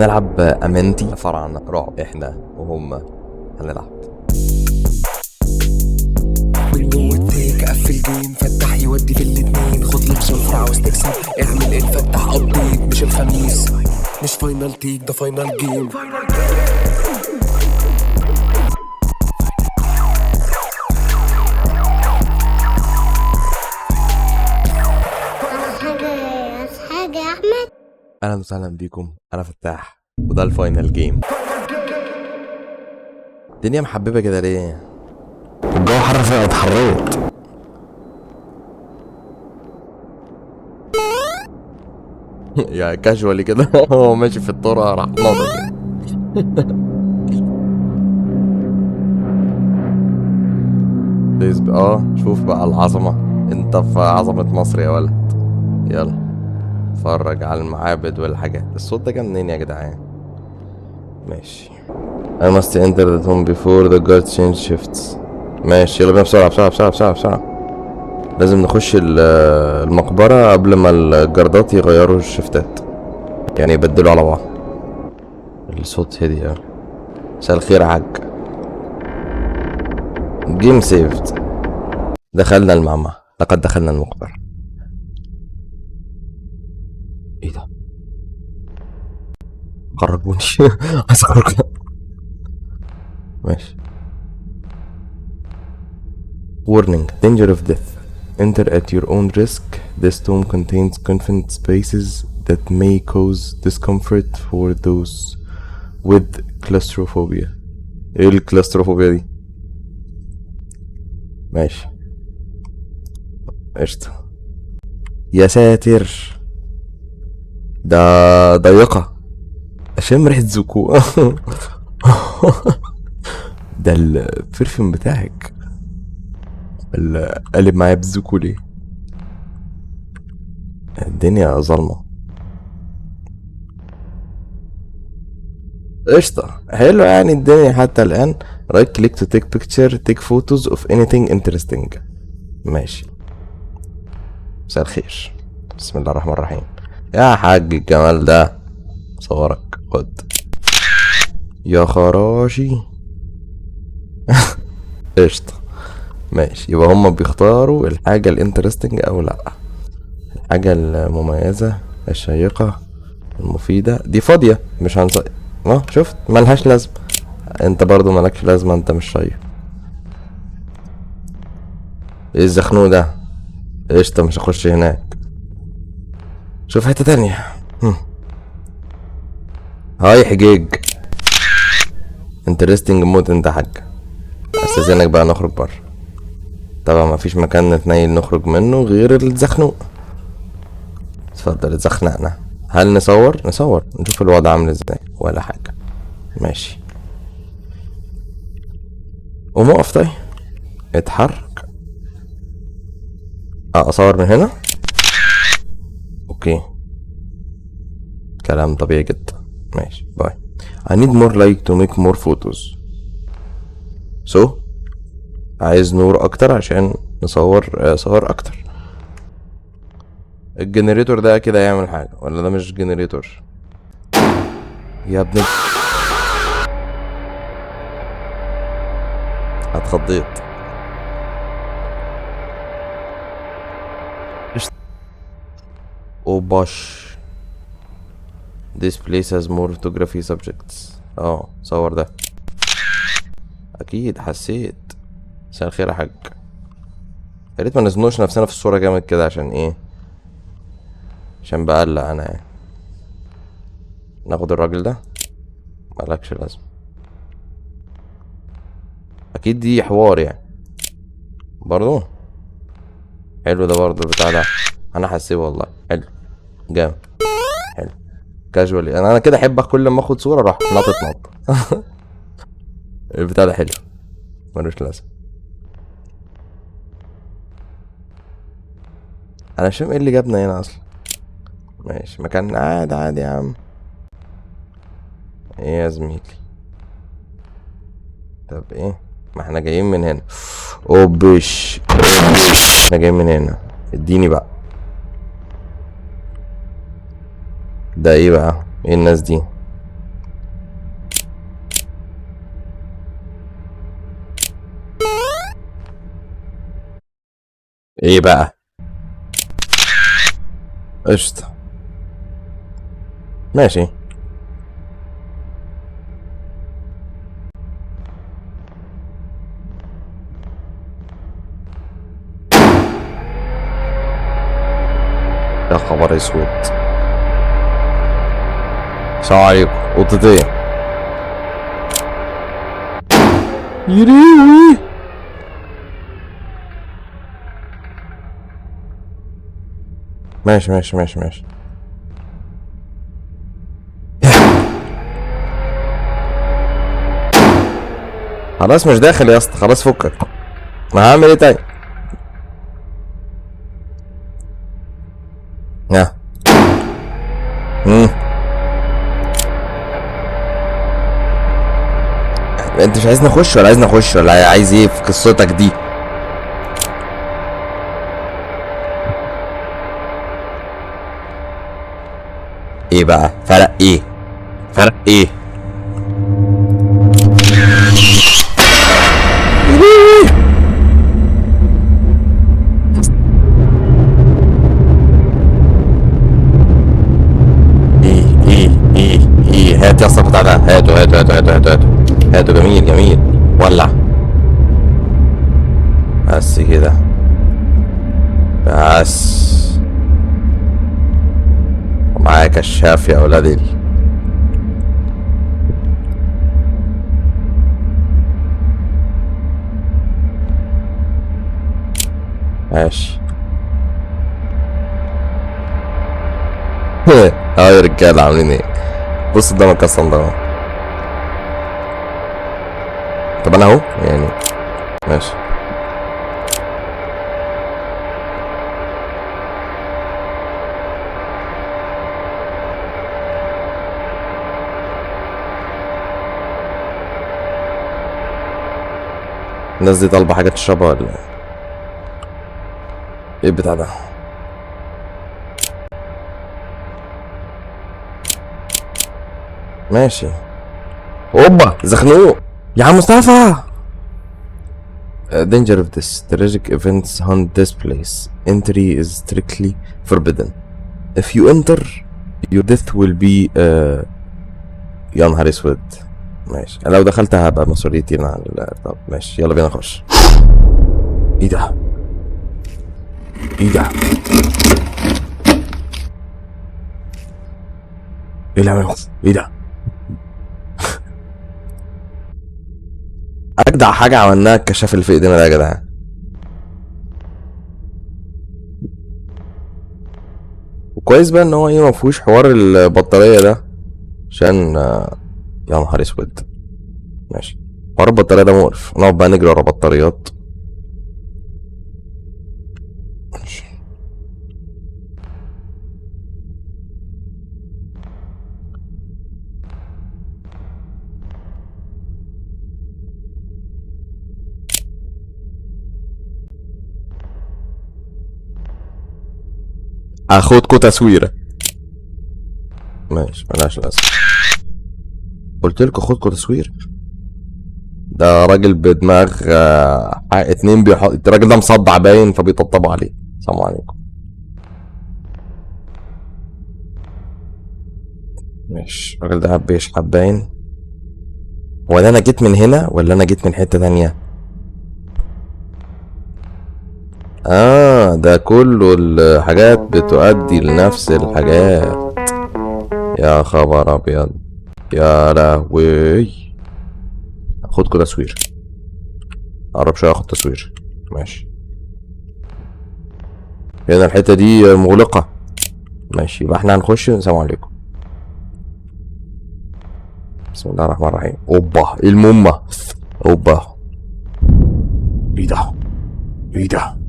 نلعب امنتي فرعنا رعب، احنا وهم هنلعب. والموت take، قفل game، فتح يودي في الاتنين. خد لك شفرة، عاوز تكسب اعمل الفتح. update مش الخميس، مش final take، ده final game. عاوز حاجة، عاوز حاجة يا أحمد. اهلا وسهلا بيكم، انا فتاح وده ال final game. الدنيا محببة كده ليه؟ الجو حر فعلا، اتحريت. يا casually كده هو ماشي في الطرقة راح ناضج. شوف بقى العظمة، انت في عظمة مصر يا ولد. يلا اتفرج على المعابد والحاجات. الصوت ده جه منين يا جدعان؟ ماشي. I must enter the tomb before the guards change shifts. ماشي يلا بينا، بسرعة بسرعة بسرعة بسرعة بسرعة. لازم نخش المقبرة قبل ما الجاردات يغيروا الشفتات، يعني يبدلوا على بعض. الصوت هدي أوي. مساء الخير يا حاج. Game saved. دخلنا المعمعة، لقد دخلنا المقبرة. ايه ده؟ خرجوني، عايز اخرج. ماشي. Warning, danger of death. Enter at your own risk. This tomb contains confined spaces that may cause discomfort for those with claustrophobia. ايه ال claustrophobia دي؟ ماشي قشطة. يا ساتر ده ضيقة، اشم ريحة زوكو. ده ال perfume بتاعك اللي قلب معايا بزوكو ليه؟ الدنيا ظلمة. قشطة حلو يعني الدنيا حتى الآن. Right click to take picture, take photos of anything interesting. ماشي. مساء الخير، بسم الله الرحمن الرحيم. يا حاج الجمال ده صورك، خد يا خراشي. قشطة ماشي. يبقى هما بيختاروا الحاجة ال interesting او لا، الحاجة المميزة الشيقة المفيدة. دي فاضية مش هنص، شفت ملهاش لازمة. انت برضو مالكش لازمة، انت مش شيق. ايه الزخنوق ده؟ قشطة مش هخش هناك، شوف حتة تانية. Hi حجيج، interesting موت انت يا حاج. استاذنك بقى نخرج بره. طبعا مفيش مكان نتنيل نخرج منه غير الزخنوق. اتفضل اتزخنقنا. هل نصور؟ نصور نشوف الوضع عامل ازاي ولا حاجة. ماشي قوم اقف. طيب اتحرك. اصور من هنا. Okay كلام طبيعي جدا. ماشي bye. I need more light to make more photos. So عايز نور اكتر عشان نصور، صور اكتر. ال generator ده كده يعمل حاجة ولا ده مش generator؟ يا ابن اتخضيت. اوباش. This place has more photography subjects. صور ده اكيد. حسيت. مساء الخير يا حاج. يا ريت ما نزنوش نفسنا في الصورة جامد كده. عشان ايه؟ عشان بقلق انا يعني. ناخد الراجل ده مالكش لازمة اكيد، دي حوار يعني. برضو حلو ده برضو البتاع ده، انا حسيت والله حلو جامد حلو casually. انا كده احب كل ما اخد صورة اروح نطط نط. البتاع ده حلو ملوش لازمة. انا مش فاهم ايه اللي جابنا هنا اصلا. ماشي مكان عادي عادي يا عم. ايه يا زميلي؟ طب ايه؟ ما احنا جايين من هنا. اوبش اوبش، احنا جايين من هنا. اديني بقى ده ايه بقى؟ ايه الناس دي؟ ايه بقى؟ قشطة، ماشي. يا خبر اسود. السلام عليكم. قطتين يريوي. ماشي ماشي ماشي ماشي. خلاص مش داخل يا اسطى، خلاص فكك. ما هعمل ايه تاني؟ ها انت مش عايزني اخش ولا عايزني اخش ولا عايز ايه في قصتك دي؟ ايه بقى؟ فرق ايه؟ فرق ايه؟ ايه ايه ايه ايه؟ هات يا اسطى بتاع ده، هاتوا هاتوا هاتوا هاتوا هاتوا هاتوا. جميل جميل. ولع بس كده، بس معايا كشاف يا اولاد. ماشي. اه يا رجاله عاملين ايه؟ بص قدامك اصلا ده. طب انا اهو يعني ماشي. الناس دي طالبة حاجة تشربها ولا ايه؟ ايه البتاع ده؟ ماشي. اوبا زخنوق يا عم مصطفى. Danger of this tragic events hunt this place. Entry is strictly forbidden. If you enter, your death will be يا نهار اسود. ماشي، انا لو دخلت هبقى مسؤوليتي مع. طب ماشي، يلا بينا نخش. ايه ده؟ ايه ده؟ ايه اللي عمله؟ ايه ده؟ اجدع حاجة عملناها الكشاف اللي في ايدينا ده يا جدعان. وكويس بقى ان هو ايه، مفهوش حوار البطارية ده، عشان يا نهار اسود. ماشي، حوار البطارية ده مقرف، نقعد بقى نجري ورا بطاريات. ماشي. اخدكوا تصويره. ماشي، ملهاش لازمه. قلت لكم خدكوا تصوير. ده راجل بدماغ اتنين بيحط، الراجل ده مصدع باين فبيطبطبوا عليه. السلام عليكم. ماشي، الراجل ده بيشحب باين. هو ده انا جيت من هنا ولا انا جيت من حتة تانية؟ ده كله الحاجات بتؤدي لنفس الحاجات. يا خبر ابيض، يا لهوي. خدكوا تصوير. قرب شوية اخد تصوير. ماشي، هنا الحتة دي مغلقة. ماشي، يبقى احنا هنخش. السلام عليكم. بسم الله الرحمن الرحيم. اوبا، ايه المهمة؟ اوبا، ايه ده؟ ايه ده؟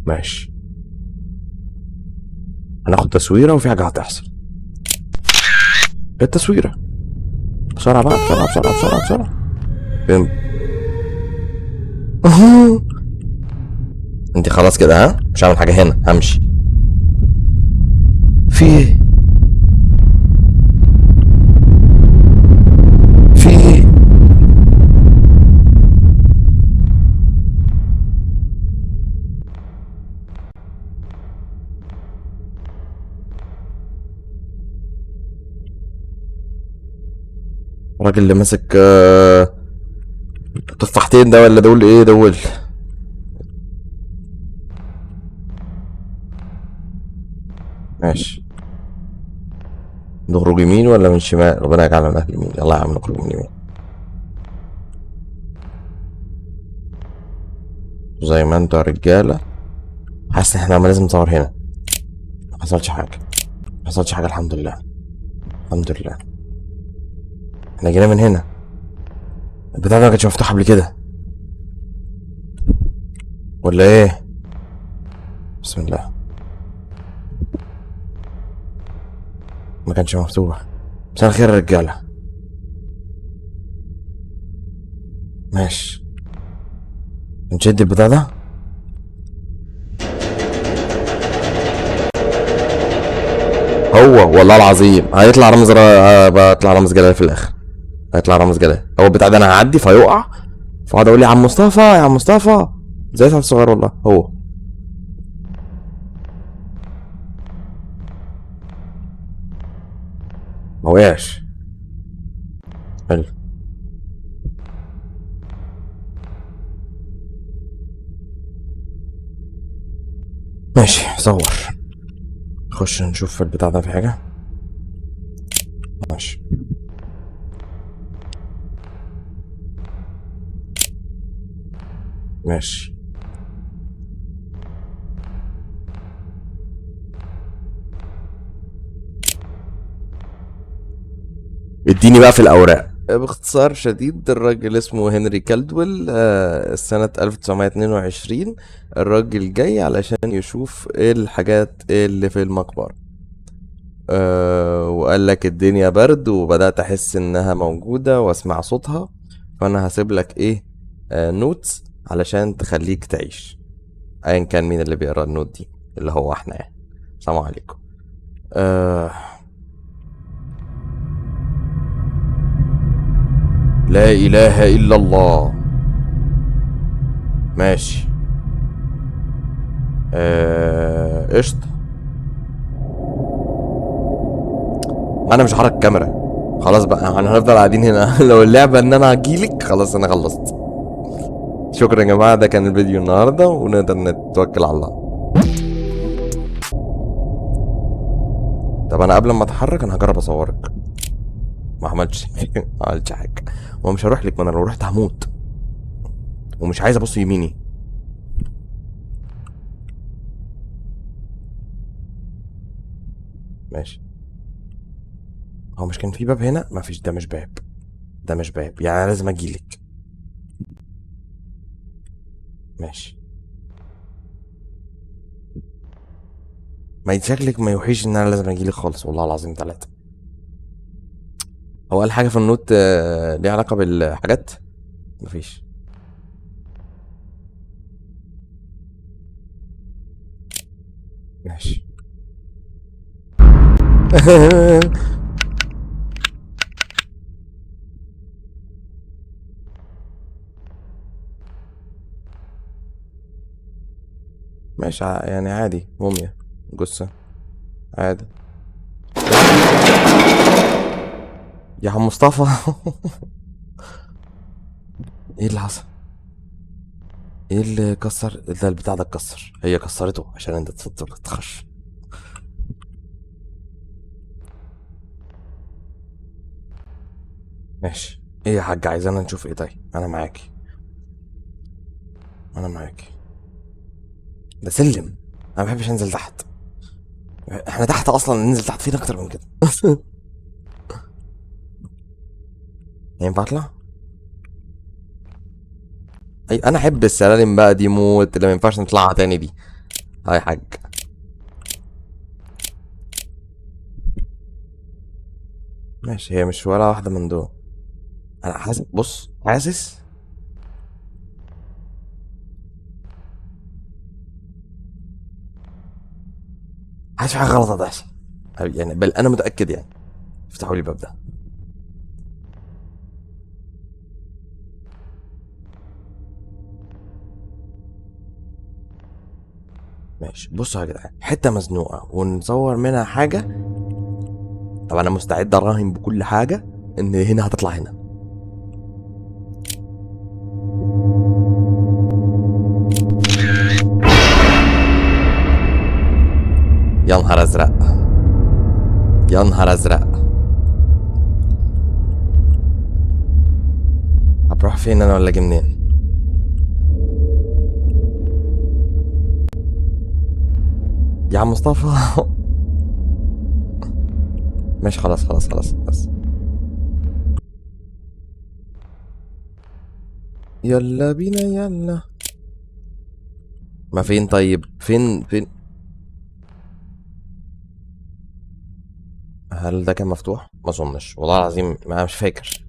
ماشي، هناخد تصويرة وفي حاجة هتحصل. التصويرة بسرعة بقى، بسرعة بسرعة بسرعة بسرعة. فين؟ انت خلاص كده؟ ها، مش هعمل حاجة هنا، همشي. في ايه؟ في ايه؟ الراجل اللي ماسك تفاحتين ده ولا دول ايه دول؟ ماشي، نخرج يمين ولا من شمال؟ ربنا يجعلنا من يمين. يلا يا عم نخرج من يمين زي ما انتوا يا رجاله. حاسس ان احنا لازم نصور هنا. ما حصلش حاجة، ما حصلش حاجة، الحمد لله الحمد لله. احنا جينا من هنا. البتاع ده ما كانش مفتوح قبل كده ولا ايه؟ بسم الله، ما كانش مفتوح. مساء الخير يا رجاله. ماشي، نشد البتاع ده. هو والله العظيم هيطلع رمز بطلع رمز جلال في الاخر. هيطلع رمز جلال. هو البتاع ده انا هعدي فيقع، فاقعد اقول يا عم مصطفى يا عم مصطفى زي سعد الصغير والله. هو ما وقعش. حلو. ماشي، صور. خش نشوف البتاع ده في حاجة. ماشي، ماشي. اديني بقى في الأوراق. باختصار شديد، الراجل اسمه هنري كالدويل، سنة 1922. الراجل جاي علشان يشوف ايه الحاجات اللي في المقبرة، وقال لك الدنيا برد وبدأت أحس إنها موجودة وأسمع صوتها، فأنا هسيب لك إيه، notes علشان تخليك تعيش. أيا كان مين اللي بيقرأ ال note دي، اللي هو إحنا يعني. السلام عليكم. لا إله إلا الله. ماشي. قشطة. أنا مش هحرك الكاميرا خلاص بقى، احنا هنفضل قاعدين هنا. لو اللعبة إن أنا هجيلك خلاص أنا خلصت. شكرا يا جماعة، ده كان الفيديو النهاردة، ونقدر نتوكل على الله. طب أنا قبل ما أتحرك أنا هجرب أصورك. ما عملتش ما عملتش حاجة. ومش هروح لك، ما أنا لو رحت هموت، ومش عايز أبص يميني. ماشي. هو مش كان في باب هنا؟ ما فيش. ده مش باب، ده مش باب، يعني أنا لازم أجيلك. ماشي. ما شكلك ما يوحيش إن أنا لازم أجيلك خالص، والله العظيم 3. هو قال حاجة في النوت، ليها علاقة بالحاجات؟ مفيش. ماشي. ماشي، يعني عادي، موميا، جثة، عادي. يا عم مصطفى. ايه اللي حصل؟ ايه اللي كسر ده؟ البتاع ده اتكسر، هي كسرته عشان انت تخش. ماشي. ايه يا حاج عايزانا نشوف ايه؟ طيب انا معاكي، انا معاكي. ده سلم، انا ما بحبش انزل تحت. احنا تحت اصلا، ننزل تحت فين اكتر من كده؟ ينفع اطلع؟ اي انا احب السلالم بقى دي موت، اللي ما ينفعش نطلعها تاني دي. هاي حاج. ماشي، هي مش ولا واحدة من دول. انا حاسس، بص، حاسس حاسس في حاجة غلط هتحصل يعني، بل انا متأكد يعني. افتحوا لي الباب ده. ماشي. بصوا يا جدعان، حتة مزنوقة ونصور منها حاجة. طب أنا مستعد أراهن بكل حاجة ان هنا هتطلع هنا. يا نهار ازرق، يا نهار ازرق. هبروح فين انا ولا اجي منين؟ يا عم مصطفى. ماشي خلاص خلاص خلاص بس. يلا بينا يلا. ما فين طيب؟ فين فين؟ هل ده كان مفتوح؟ ما اظنش والله العظيم، ما مش فاكر.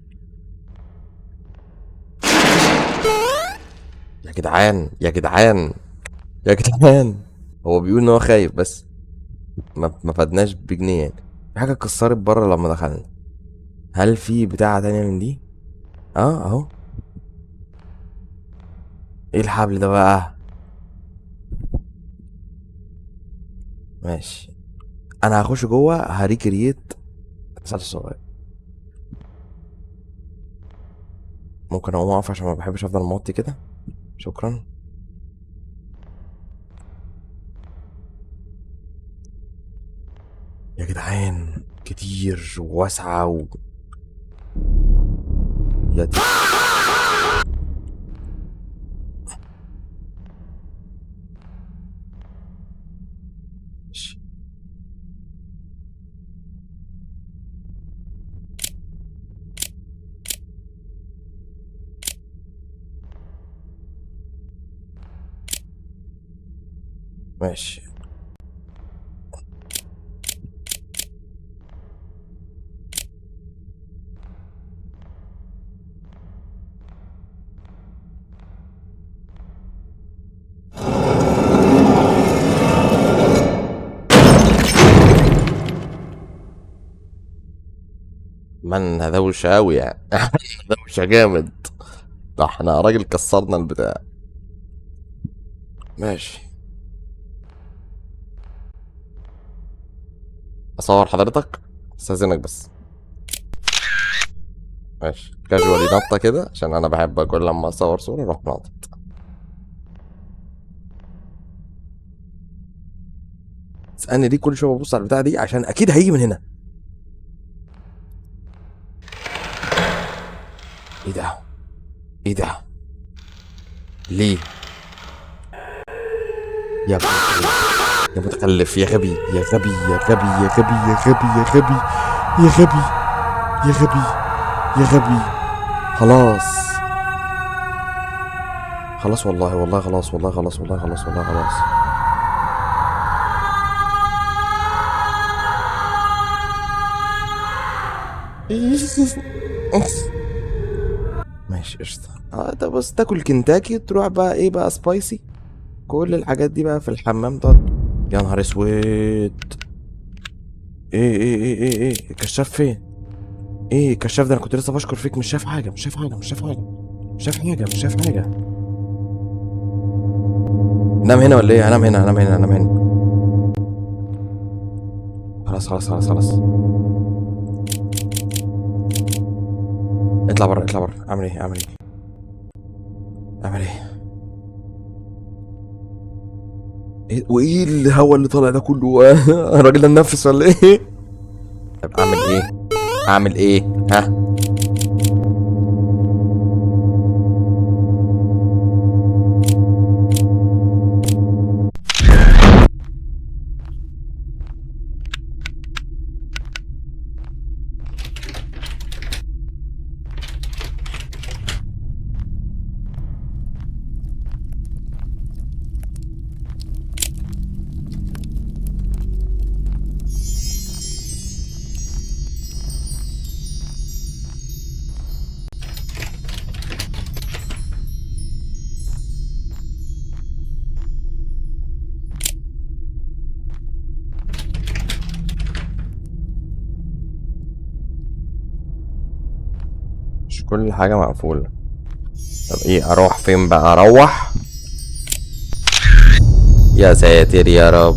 يا جدعان يا جدعان يا جدعان، هو بيقول ان هو خايف بس ما فدناش بجنيه يعني. في حاجة اتكسرت بره لما دخلنا. هل في بتاعه تانية من دي؟ اهو. ايه الحبل ده بقى؟ ماشي انا هخش جوه ه recreate ساعة الصغير. ممكن اقوم اقف عشان ما بحبش افضل موطي كده. شكرا. يا جدعان كتير وواسعة و يا دي. ماشي. ماشي. من دوشة أوي يعني. دوشة جامد. ده احنا راجل كسرنا البتاع. ماشي. اصور حضرتك؟ استاذنك بس. ماشي كاجوالي نطة كده عشان انا بحب كل لما اصور صورة اروح ناطط. اسألني ليه كل شوية ببص على البتاعة دي؟ عشان اكيد هيجي من هنا. ايه ده؟ ايه ده؟ ليه؟ يا ابن يا متخلف، يا غبي يا غبي يا غبي يا غبي يا غبي يا غبي يا غبي يا غبي يا غبي. خلاص خلاص والله والله خلاص والله خلاص والله خلاص والله خلاص. ماشي قشطة. طب بس تاكل كنتاكي تروح بقى ايه بقى spicy، كل الحاجات دي بقى في الحمام تقعد. يا نهار اسود. ايه ايه ايه ايه ايه الكشاف فين؟ ايه الكشاف ده؟ انا كنت لسه بشكر فيك. مش شايف حاجة مش شايف حاجة مش شايف حاجة مش شايف حاجة مش شايف حاجة. نام هنا ولا ايه؟ انام هنا انام هنا انام هنا. خلاص خلاص خلاص خلاص. اطلع بره اطلع بره. اعمل ايه اعمل ايه اعمل ايه؟ ايه وايه الهوا اللي طالع ده كله؟ الراجل ده منفس ولا ايه؟ طب اعمل ايه اعمل ايه؟ ها مش كل حاجة مقفولة. طب ايه اروح فين بقى؟ اروح يا ساتر يا رب.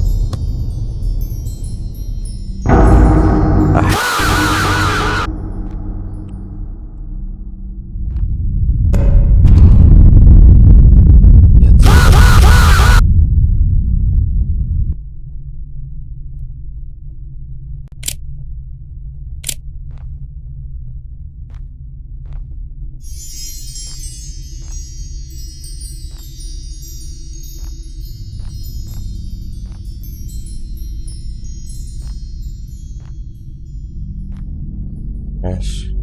ماشي.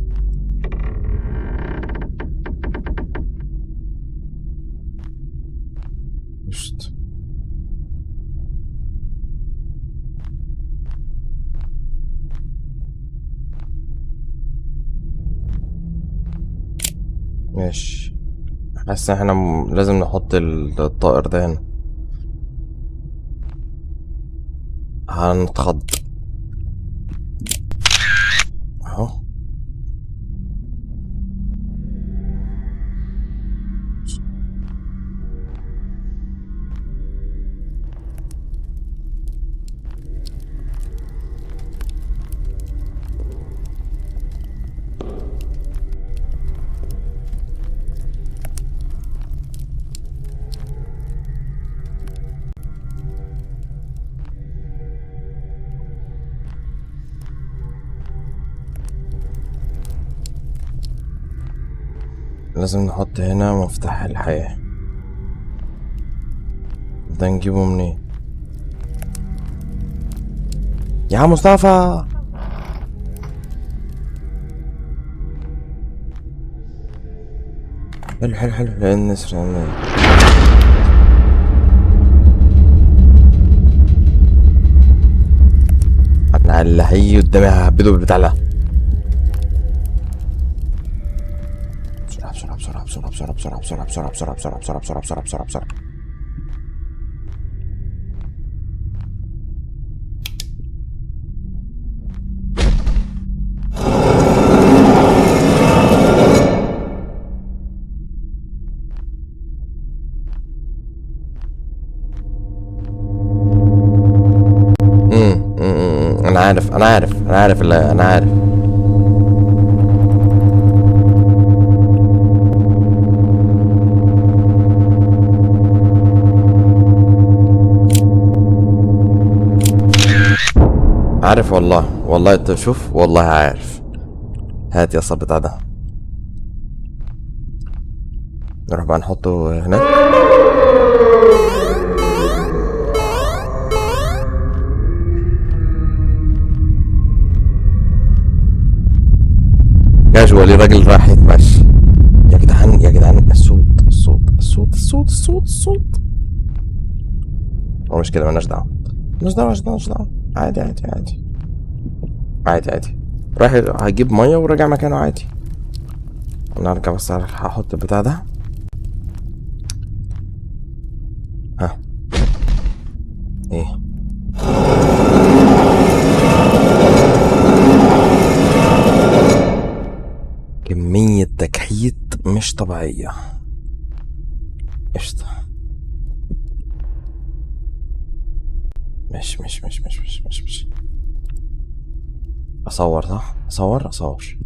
قشطة. ماشي، حاسس ان احنا لازم نحط الطائر ده هنا. هنتخض اهو. لازم نحط هنا مفتاح الحياة. ده نجيبه منين يا مصطفى؟ حلو حلو حلو. لان النسر. انا اللي هيجي قدامي ههبده بالبتاع ده. بسرعة بسرعة بسرعة بسرعة بسرعة بسرعة بسرعة بسرعة بسرعة بسرعة بسرعة بسرعة بسرعة بسرعة. انا عارف انا عارف انا عارف اللي انا عارف. عارف والله، والله انت شوف، والله عارف. هات يا صاحبي بتاع ده، نروح بقى نحطه هناك. كاجوالي راجل راح يتمشى. يا جدعان يا جدعان، الصوت الصوت الصوت الصوت الصوت الصوت. هو مش كده، مالناش دعوة مالناش دعوة مالناش دعوة. عادي عادي عادي عادي عادي. رايح هجيب ميه وراجع مكانه عادي. انا هرجع بس هحط البتاع ده. ها ايه؟ كمية تكحيت مش طبيعية. قشطة. ماشي ماشي ماشي ماشي ماشي ماشي ماشي. اصور صح؟ اصور اصور.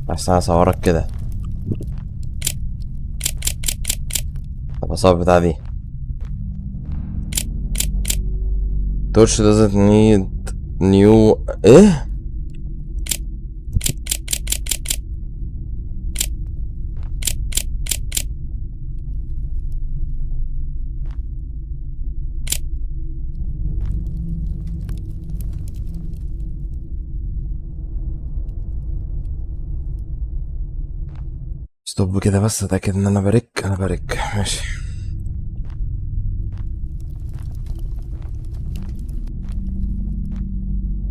بس انا اصورك كده. طب اصور بتاع دي. Torch doesn't need new. ايه؟ stop كده بس اتاكد ان انا برك. انا برك ماشي.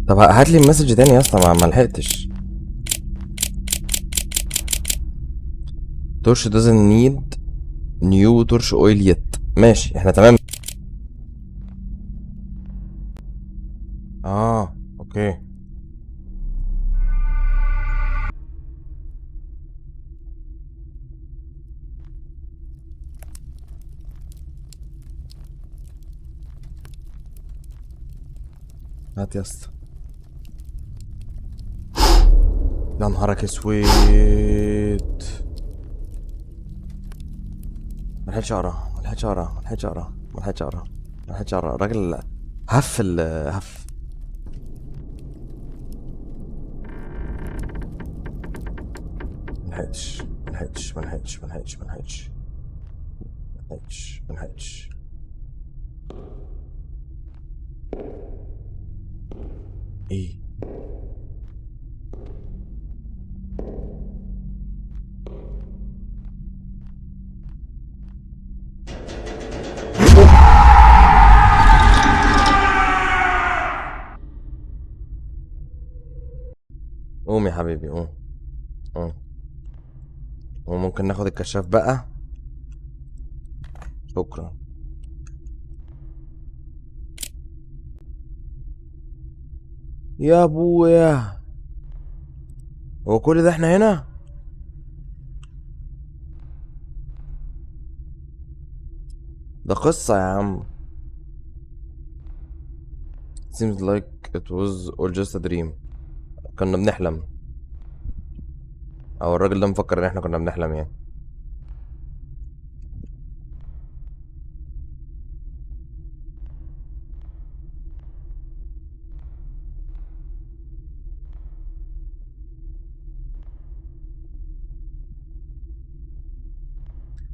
طب هات لي ال message تاني يا اسطى، ما لحقتش. Torch doesn't need new torch oil yet. ماشي احنا تمام. Okay. هات يا اسطى. يا نهارك اسود، ملحقتش اقرا ملحقتش اقرا ملحقتش اقرا ملحقتش اقرا ملحقتش اقرا. الراجل هف هف. ملحقتش ملحقتش ملحقتش ملحقتش ملحقتش. ملحقتش ملحقتش. ايه؟ قوم يا حبيبي قوم قوم. وممكن ناخد الكشاف بقى. شكرا. يا ابويا، هو كل ده احنا هنا؟ ده قصة يا عم. Seems like it was all just a dream. كنا بنحلم، او الراجل ده مفكر ان احنا كنا بنحلم يعني.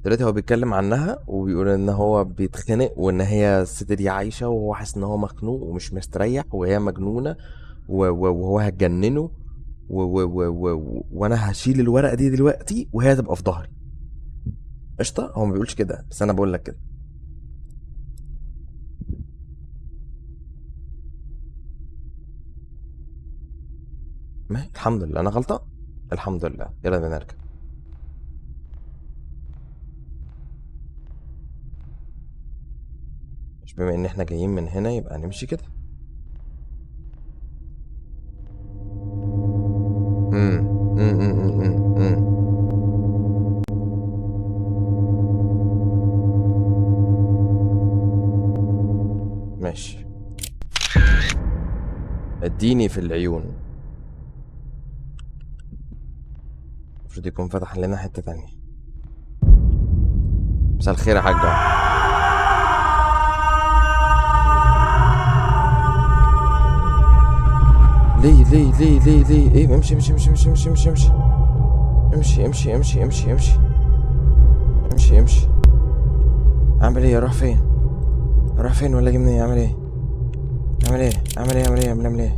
دلوقتي هو بيتكلم عنها وبيقول ان هو بيتخنق وان هي الست دي عايشة، وهو حاسس ان هو مخنوق ومش مستريح، وهي مجنونة وهو هتجننه وانا هشيل الورقة دي دلوقتي وهي تبقى في ظهري. قشطة. هو ما بيقولش كده بس انا بقول لك كده. ما الحمد لله انا غلطان، الحمد لله. يلا بينا نركب. مش بما ان احنا جايين من هنا يبقى نمشي كده. ماشي. اديني في العيون. المفروض يكون فتح لنا حتة تانية. مساء الخير يا حاجة. ليه ليه ليه ليه ليه؟ ايه؟ امشي امشي امشي امشي امشي امشي امشي امشي امشي امشي امشي امشي امشي امشي. اعمل ايه؟ اروح فين؟ اروح فين ولا اجي منين؟ اعمل ايه؟ اعمل ايه؟ اعمل ايه؟ اعمل ايه؟ اعمل ايه؟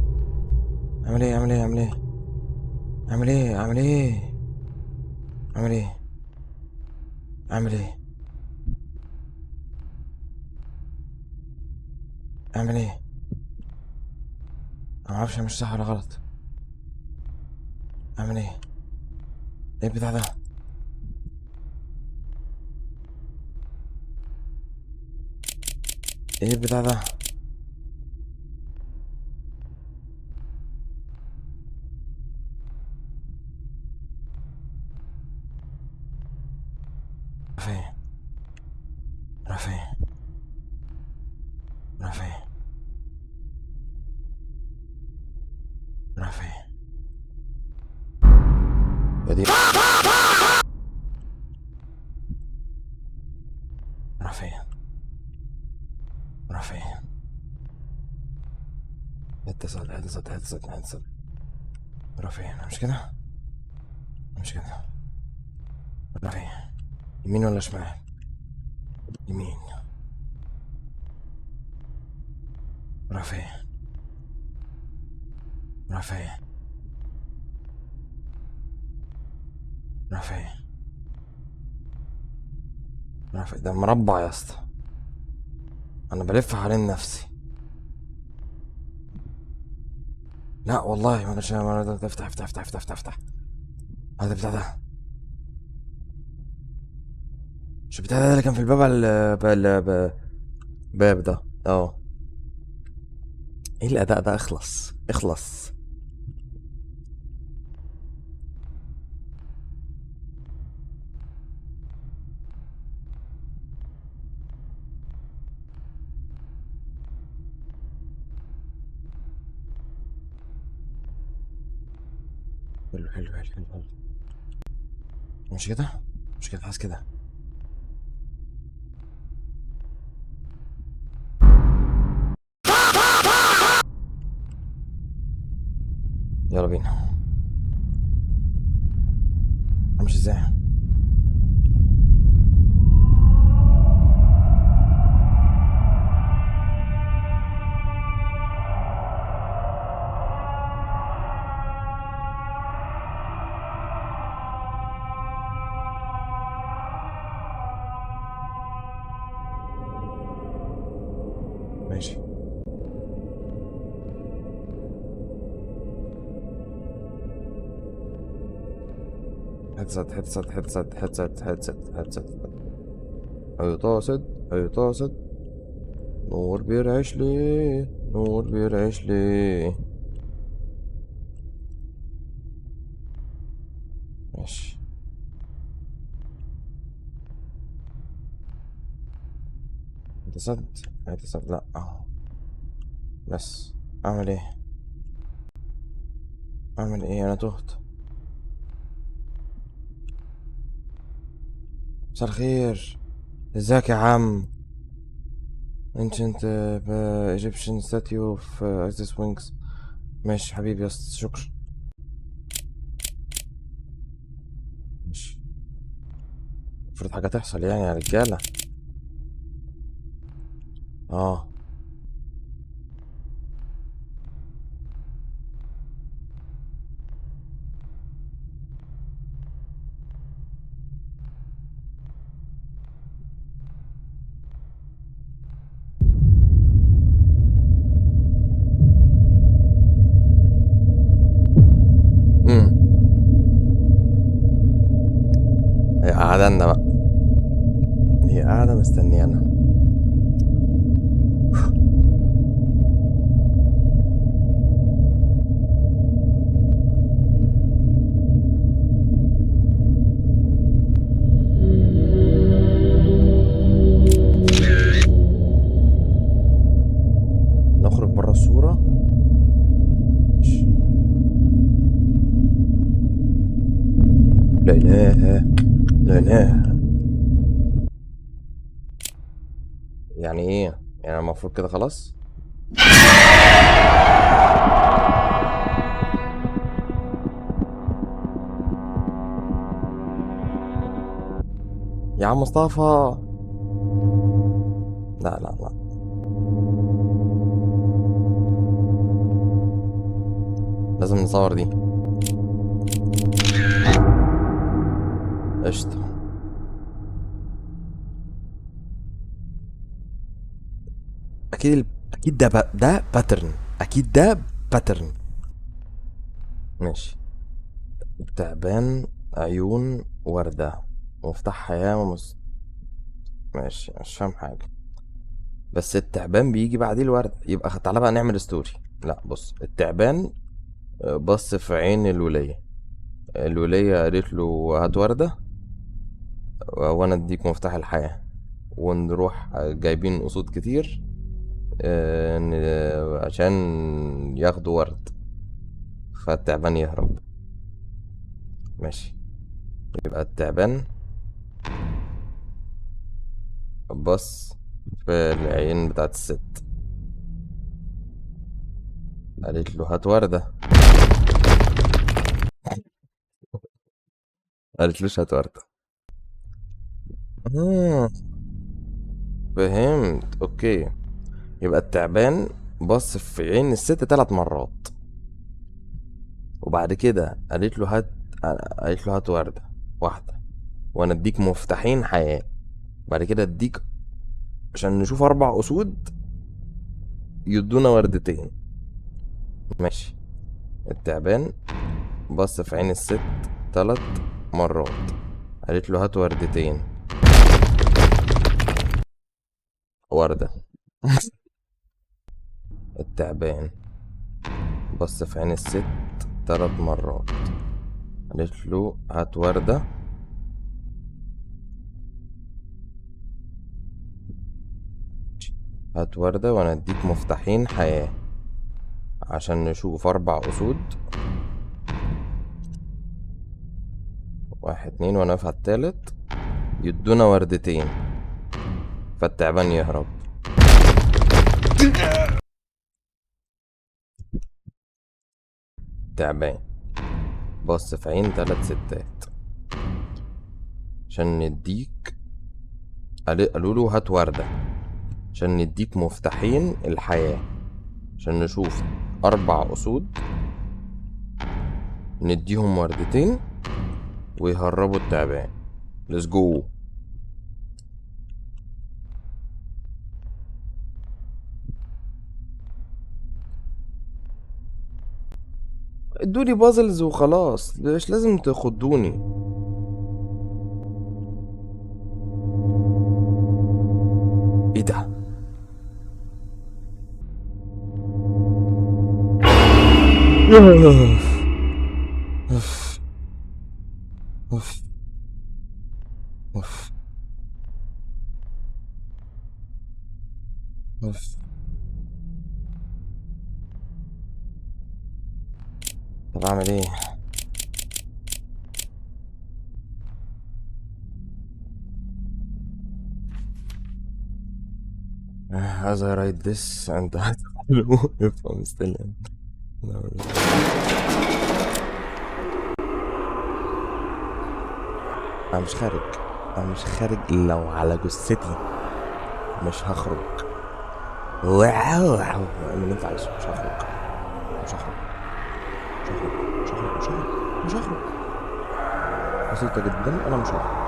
اعمل ايه؟ اعمل ايه؟ اعمل ايه؟ اعمل ايه؟ اعمل ايه؟ اعمل ايه؟ اعمل ايه؟ اعمل ايه؟ انا معرفش مش صح ولا غلط. اعمل ايه؟ ايه البتاع ده؟ ايه البتاع ده؟ فين؟ راح فين؟ راح فين؟ راح فين؟ يا دي راح فين؟ راح فين؟ اتصل اتصل اتصل اتصل. راح فين؟ مش كده؟ مش كده؟ راح فين؟ يمين ولا شمال؟ يمين. راح فين؟ راح فين؟ راح فين؟ راح فين؟ ده مربع يا اسطى. انا بلف حوالين نفسي. لا والله ما كانش. افتح افتح افتح افتح افتح افتح. هذا بتاع ده، مش بتاع ده اللي كان في الباب باب ده. ايه الاداء ده؟ اخلص اخلص. حلو حلو حلو حلو حلو. مش كده؟ مش كده، حاسس كده. يلا بينا. امشي ازاي؟ headset headset headset headset headset headset. حيطة حيطة سد. نور بيرعش ليه؟ نور بيرعش ليه؟ ماشي. هتسد هتسد. لا اهو بس. اعمل ايه؟ اعمل ايه؟ انا تهت. مساء الخير، ازيك يا عم؟ ancient Egyptian statue of Isis wings. ماشي حبيبي يا اسطى، شكرا. ماشي، المفروض حاجة تحصل يعني يا رجالة. اه امم هي قاعدة لنا بقى، هي قاعدة مستنيانا. نخرج برا الصورة. ماشي. لا إله لا إله. يعني ايه؟ يعني المفروض كده خلاص؟ يا عم مصطفى، لا لا لا، لازم نصور دي. قشطة. اكيد اكيد ده ده pattern، اكيد ده pattern. ماشي. تعبان، عيون، وردة، مفتاح حياة ماشي، مش فاهم حاجة. بس التعبان بيجي بعديه الوردة، يبقى تعالى بقى نعمل story. لا بص، التعبان بص في عين الولية، الولية قالت له هات وردة وانا اديك مفتاح الحياة، ونروح جايبين اسود كتير، عشان ياخدوا ورد، فالتعبان يهرب. ماشي، يبقى التعبان بص في العين بتاعت الست، قالت له هات وردة، قالت لوش هات وردة. فهمت. okay، يبقى التعبان بص في عين الست 3 مرات، وبعد كده قالت له هات، قالت له هات وردة واحدة وانا اديك مفتاحين حياة، بعد كده اديك عشان نشوف 4 اسود يدونا وردتين. ماشي. التعبان بص في عين الست 3 مرات، قالت له هات وردتين، وردة. التعبان بص في عين الست 3 مرات، قالت له هات وردة، هات وردة وانا اديك مفتاحين حياة عشان نشوف 4 اسود، 1 2 وانا واقف على التالت، يدونا وردتين، فالتعبان يهرب. تعبان بص في عين 3 ستات عشان نديك، قالوا له هات وردة عشان نديك مفتاحين الحياة، عشان نشوف 4 أسود نديهم وردتين ويهربوا التعبان. Let's go. ادوني puzzles وخلاص، مش لازم تخضوني. ايه ده؟ اوف اوف اوف اوف. طب اعمل ايه؟ As I write this and I don't know if I'm still in. أنا مش خارج، أنا مش خارج، لو على جثتي مش هخرج. واو، اعمل اللي انت عايزه، مش هخرج مش هخرج مش هخرج مش هخرج مش هخرج مش هخرج. بسيطة جدا، أنا مش هخرج.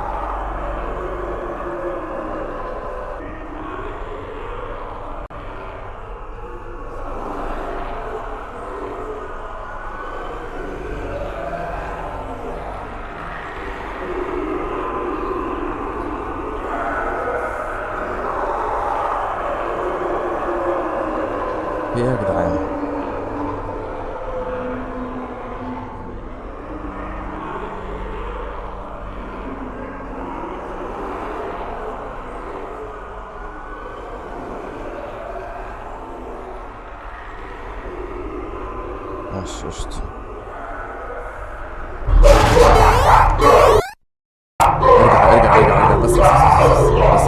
ايه يا جدعان؟ ماشي قشطة. ارجع ارجع ارجع ارجع، بس بس بس بس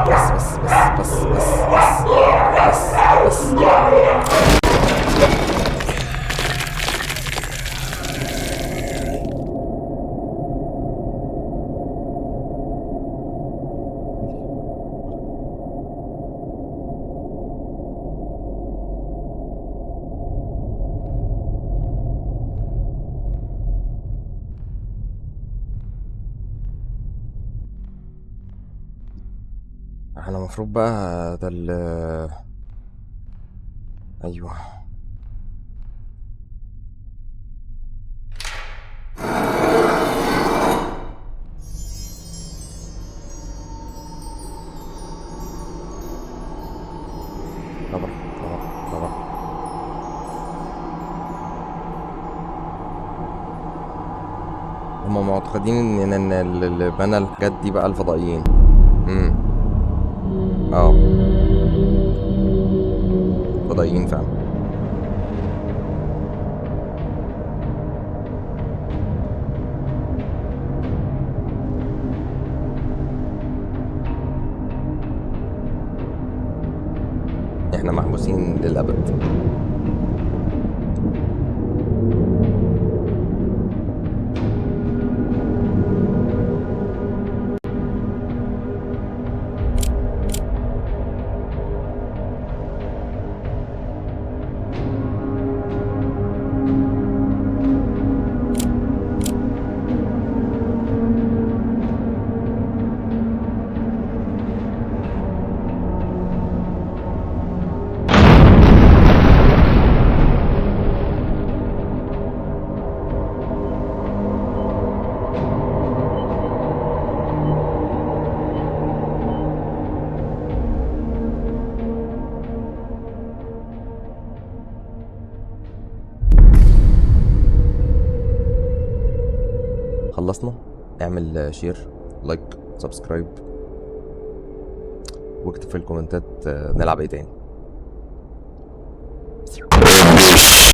بس بس بس بس بس بس بس بس. احنا المفروض بقى ده ال ايوه طبعا طبعا طبعا. هما معتقدين ان اللي بنى الحاجات دي بقى الفضائيين. فضائيين فعلا. احنا محبوسين للأبد. خلصنا. اعمل share، like، subscribe، واكتب في الكومنتات نلعب ايه تاني.